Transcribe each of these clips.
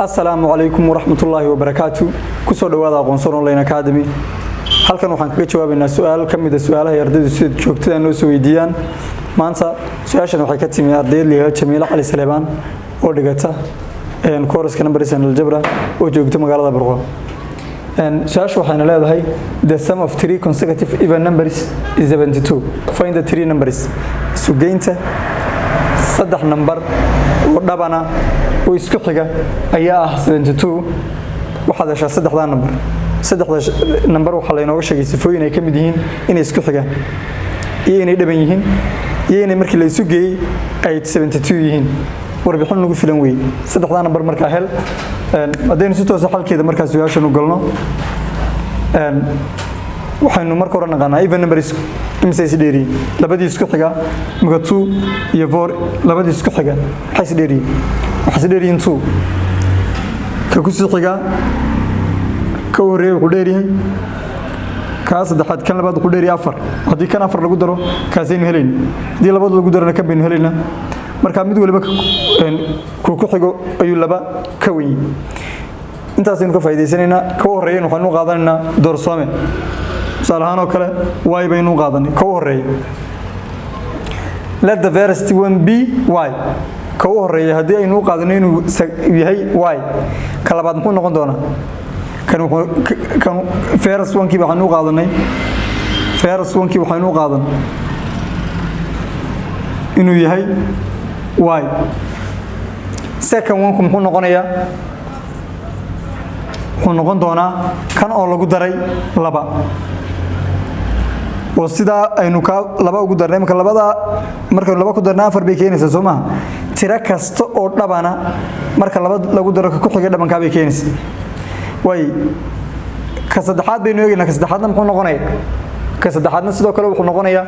Asalaamu calaykum waraxmatullaahi wabarakaatu. Kusoo dhawaada Aqoonsan Online Academy. Halkan waxaan kaga jawaabaynaa su-aal ka mid a su-aalaha ay ardaydu sida joogtada noo soo weydiiyaan. Maanta su-aashan waxay ka timi ardayad liyaha Jamiilo Cali Saleebaan oo dhigata courseka Numbers and Algebra oo joogta magaalada Burco. Su-aashu waxayna leedahay: "The sum of three consecutive even numbers is 72. Find the three numbers." Isugeynta saddex number oo dhabana oo isku xiga ayaa ah 72. Waxaad heshaa saddexdaa number. Saddexda number waxaa laynooga sheegay sifooyin ay ka mid yihiin inay isku xigaan iyo inay dhaban yihiin iyo inay markii la isu geeyey ay 72 yihiin. Warbixin nagu filan weeye. Saddexdaa number markaa hel. Haddaynu si toosa xalkeeda markaa su-aashan u galno, waxaynu marka hore naqaanaa even numbers imise is dheeriyin. Labadii isku xiga imika, two iyo four, labadii isku xiga maxay is dheeriyin? Waxay is dheeriyin two. Ka kusii xiga, ka u horreeya wuxuu dheeryahay kaa saddexaad, kan labaad wuxuu dheeryahay afar. Haddii kan afar lagu daro, kaasaynu helayna. Haddii labada lagu darona, kan baynu helaynaa. Marka mid waliba kuu ku xigo ayuu laba ka wenyi. Intaasaynu ka faa'idaysanaynaa. Ka u horreeyan waxaynu u qaadanaynaa doorsoome. Tusaale ahaan oo kale, y baynu u qaadanay ka u horreeya. Let the first one be y. Ka u horreeya haddii aynu u qaadano inuu yahay y, ka labaad muxuu noqon doonaa? Kan wuxuu kan first one-kii waxaynu u qaadanay, first one-kii waxaynu u qaadan inuu yahay y. Second one-ku muxuu noqonayaa? Wuxuu noqon doonaa kan oo lagu daray laba, oo sidaa aynu ka laba ugu darnay. Marka labada markaynu laba ku darnay, afar bay keenaysaa, soo maha? Tiro kasta oo dhabana marka laba lagu daro, ka ku xiga dhabankaa bay keenaysaa. Way ka saddexaad baynu eegaynaa. Ka saddexaadna muxuu noqonayaa? Ka saddexaadna sidoo kale wuxuu noqonayaa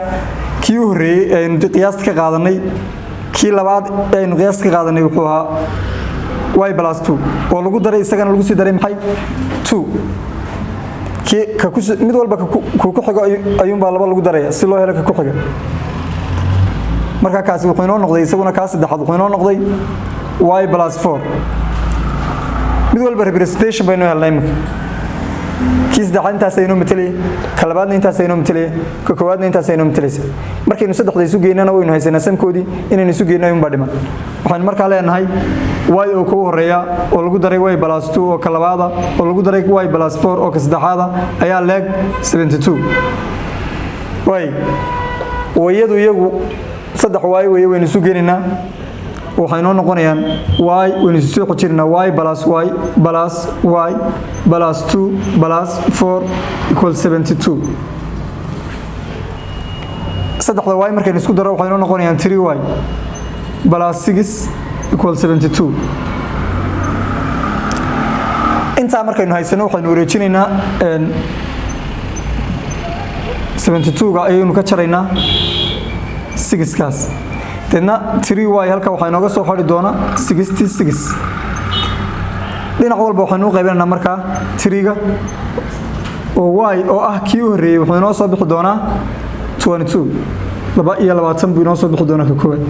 kii u horreeyey aynu qiyaasta ka qaadanay. Kii labaad aynu qiyaasta ka qaadanay wuxuu ahaa y plus two oo lagu daray, isagana lagu sii daray maxay? Two. Kii ka ku mid walba ku ku xigo ayuunbaa laba lagu daraya si loo helo ka ku xiga. Marka kaasi wuxuu inoo noqday, isaguna kaa saddexaad wuxuu inoo noqday y plus four. Mid walba representation baynu helnay imika. Kii saddexaad intaas inoo matelaya, ka labaadna intaas inoo matelaya, ka koowaadna intaas inoo matelaysa. Markaynu saddexda isu geynana, waynu haysanaa sumkoodii. Inaynu isu geyno ayuunbaa dhiman. Waxaynu markaa leenahay y oo kugu horeeya oo lagu daray y plus two oo ka labaada oo lagu daray y plus four oo ka saddexaada ayaa leeg 72. Y wayadu iyagu saddex y weeye. Waynu isu geynaynaa, waxay noo noqonayaan y. Waynu isu soo xojinaynaa: y plus y plus y plus two plus four equal 72. Saddexda y markaynu isku daro, waxay noo noqonayaan three y plus six equal 72. Intaa markaynu haysano, waxaynu wareejinaynaa 72-ga ayaynu ka jaraynaa sixkaas. Deedna three y halka waxaa inooga soo xori doona 66. Dhinac walba waxaynu u qaybinaynaa markaa three-ga, oo y oo ah kii u horreeyey wuxuu inoo soo bixi doonaa 22. 22 buu inoo soo bixi doonaa ka koowaad.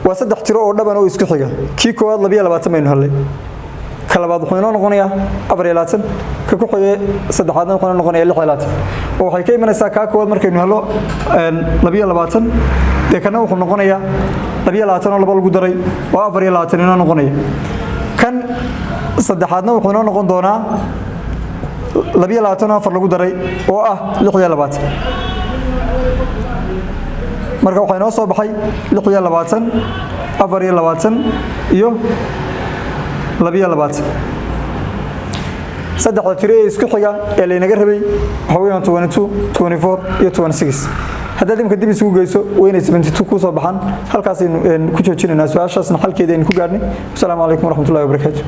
Waa saddex tiro oo dhaban oo isku xiga. Kii koowaad 22 baynu hellay, ka labaad wuxuu inoo noqonayaa 24, ka ku xigay saddexaadna wuxuu inoo noqonayaa 26. Oo waxay ka imanaysaa kaa koowaad markaynu helo 22, dee kana wuxuu noqonayaa 22 oo laba lagu daray oo 24 inoo noqonaya. Kan saddexaadna wuxuu inoo noqon doonaa 22 oo afar lagu daray oo ah 26. Marka waxaa inoo soo baxay 26, 24 iyo 22. Saddexda tiro ee isku xiga ee laynaga rabay waxaa weeyaan 22, 24 iyo 26. Haddaad imika dib isugu geyso, waa inay 72 ku soo baxaan. Halkaasaynu ku joojinaynaa su-aashaasna, xalkeeda aynu ku gaadhnay. Wasalaamu calaykum waraxmatullahi wabarakaatu.